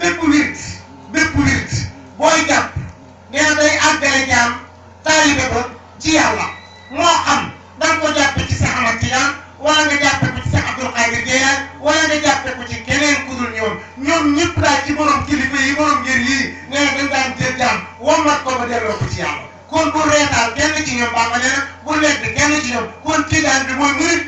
bépp wirt booy jàpp nee na day àggale jaam taalibe ba ci yàlla moo xam da nga ko jàppe ci Seex Ahmad Tijaan wala nga jàppe ko ci Seex Abdul Qaadir Jilaani wala nga jàppe ko ci keneen ku dul ñoom ñëpp daal ci borom kilifa yi borom ngir yii nee na dañ daan jël jaam wommat ko ba delloo ko ci yàlla kon bu reetaan kenn ci ñoom Bamba nee na bu lekk kenn ci ñoom kon tijaan bi mooy murit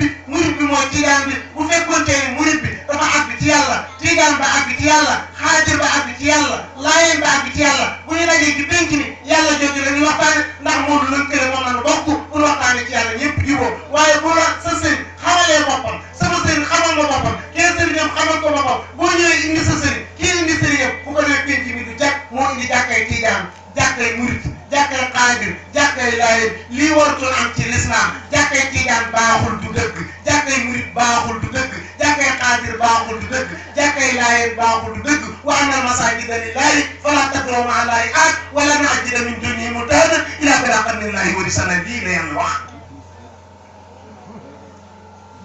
bi mooy tijaan bi bu fekkoon tey murit bi dafa àgg ci yàlla tijaan ba àgg ci yàlla xaadir ba àgg ci yàlla laayeen ba àgg ci yàlla bu ñu dajee ci penc mi yàlla jooju la ñuy waxtaane ndax Moodu lënkale moom la ñu bokk pour waxtaane ci yàlla ñëpp juboo waaye bu la sa sëriñ xamalee boppam sama sëriñ xamal ma boppam kenn sëriñam xamal ko boppam boo ñëwee indi sa sëriñ kii indi sëriñam bu ko defee penc mi du jàkk moo indi jàkkay tijaan jàkkay murit jàkkay xaadir jàkkay laayeen lii waratul am ci lislaam jàkkay tijaan baaxul du dëgg jàkkay murit baaxul du dëgg jàkkay xaadir baaxul du dëgg jàkkay laayeen baaxul du dëgg wa anna al-masaajida lillaahi falaa tad'uu ma'a llaahi ahadan wa lan najida min duunihi multahadan illaa biraaqan minallaahi wa risaala lii la yàlla wax.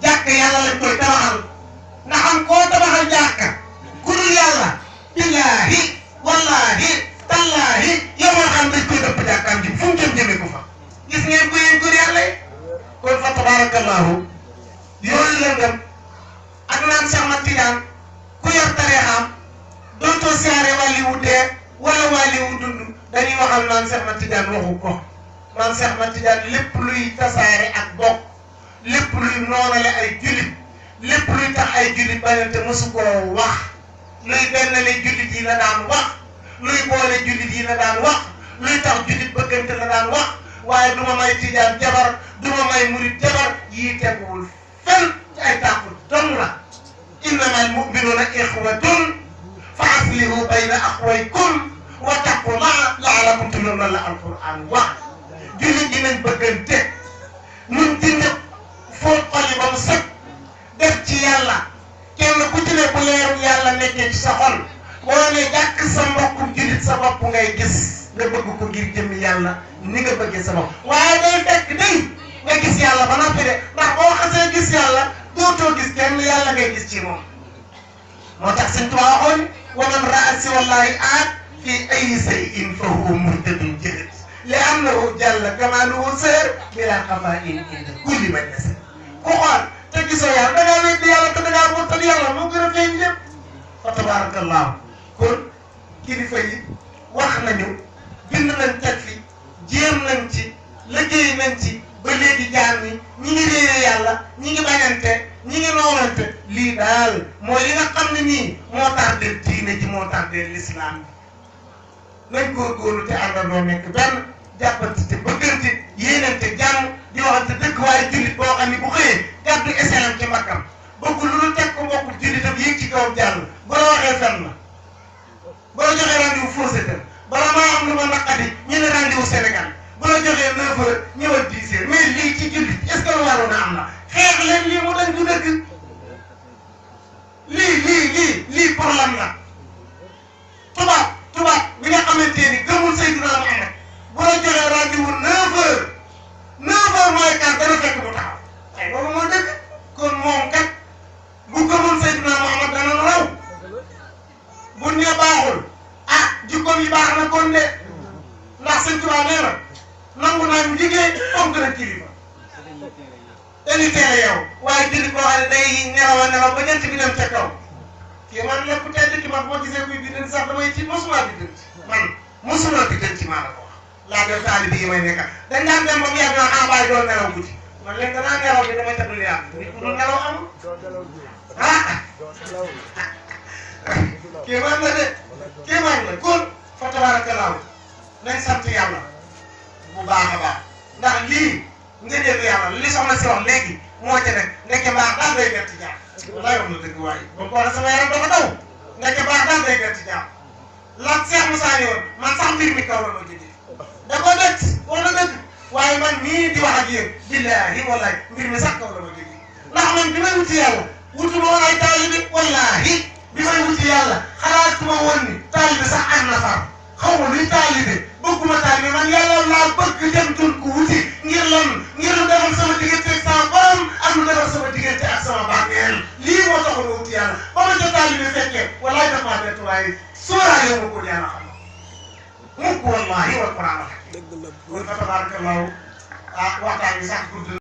jàkka yàlla lañ koy tabaxal nga xam koo tabaxal jàkka ku dul yàlla billaahi wallaahi tallaahi yow moo xam dañ koy dëpp jàkkaam ji fu mu jëm jëmee ko fa gis ngeen ko yéen góor yàlla yi kon fa tabaarakallaahu yooyu la ngam ak naan Seex Ahmad Tijaan ku yor tariixam dootoo siyaare wàlli wu dee wala wàlli wu dund dañuy waxal naan Seex Ahmad Tijaan waxu ko naan Seex Ahmad Tijaan lépp luy tasaare ak bokk lépp luy noonale ay jullit lépp luy tax ay jullit bañante mosu koo wax luy bennale jullit yi la daan wax luy boole jullit yi la daan wax luy tax jullit bëggante la daan wax waaye du ma may tijaan jabar du ma may murit jabar yii teguwul fenn ci ay tàqu dong la innamal mu'minuuna ixwatun fa aslihu bayna axwaykum wattaqullaaha la'allakum turhamuun la alquran wax jullit yi nañ bëggante nun ci ñëpp foo xol yi ba mu sëkk def ci yàlla kenn ku ci ne bu leeru yàlla nekkee ci sa xol boo ne jàkk sa mbokku jullit sa bopp ngay gis nga bëgg ko ngir jëmmi yàlla ni nga bëggee sa bopp waaye day fekk day nga gis yàlla ba noppi de ndax boo xasee gis yàlla dootoo gis kenn yàlla ngay gis ci moom moo tax Sëñ Tuubaa waxoon wa man ra'a siwallaahi ahad fii ayyi shay'in fa huwa muhtadin jëlit li annahu jalla kamaaluhu sër bilaa xafaa'in inda kulli man yasir ku xool te gisoo yàlla da ngaa weddi yàlla te da ngaa murtad yàlla moo gën a feeñ lépp fa tabaarakallaahu kon kilifa yi wax nañu bind nañ teg fi jéem nañ ci liggéey nañ ci ba léegi jaar ni ñi ngi réere yàlla ñi ngi bañante ñi ngi noonante lii daal mooy li nga xam ne nii moo tardé diine ji moo tardé lislaam bi nañ góorgóorlu te àndandoo nekk benn jàppante te bëggante yéenante jàmm di waxante dëgg waaye jullit boo xam ne bu xëyee gàddu eselam ci mbakkam bëgg lu dul teg ko mbokku jullitam yéeg ci kawam jàll bu la waxee fenn na bu la joxee rendez-vous faussé tam bala maa am lu ma naqadi ñu ne rendez-vous Sénégal bu la joxee 9 heures ñëwal 10 heures mais lii ci jullit est-ce que lu waroon a am la xeex leen lii mu dañ du dëgg lii problème la tubaab bi nga xamante ni gëmul Seydina Muhammad bu la joxee rendez-vous 9 heures mooy kan dana fekk mu taxaw ay loolu moo dëgg kon moom kat bu gëmul Seydina Muhammad dana raw bu ñu baaxul ah jikkoom yi baax na kon de ndax Sëñ Tuubaa nee na nangu naa ñu liggéey fonk na kilifa dañuy teel a yow waaye jullit boo xam ne day nelaw ba jant bi dem ca kaw kii man lépp tedd ki man boo gisee kuy bi den sax damay tiit mosuma bi dën man mosuma bi dën ci maa la ko wax laa def taali bi yi may nekka dañ daan dem ba mu yàgg naa en bàyyi doon nelaw guddi man leen danaa nelaw bi damay tëdd yàgg nit ku dul nelaw amul kii man la de kii man la kon fa tabaarakallaahu nañ sant yàlla bu baax a baax ndax lii nga dégg yàlla li soxna si wax léegi moo ca nekk nekke baax daal day gerte jaar wallaay wax na dëgg waaye ba mu xoolee sama yaram dafa daw nekke baax daal day gerte jaar lan Cheikh Moussa woon man sax mbir mi kaw la ma jógee da koo dëkk wax na dëgg waaye man nii di wax ak yéen billaahi wallaay mbir mi sax kaw la ma jógee ndax man bi may wuti yàlla wutu ma woon ay taalibe wallaahi bi may wuti yàlla xalaatuma woon ni taalibe sax am na far xaw ma luy taalibe bëgguma taalibe man yàlla laa bëgg dem doon ko wuti ngir lan ngir lu defal sama diggante ak sama borom ak lu defal sama diggante ak sama bàmmeel lii moo taxoon a wuti yàlla ba ma jot taalibe fekkee wallaay dafa maa bett waaye sóoraale ma ko yàlla xam mukk wallahi wal Qur'an kon fa tabarakallahu waxtaan bi sax gudd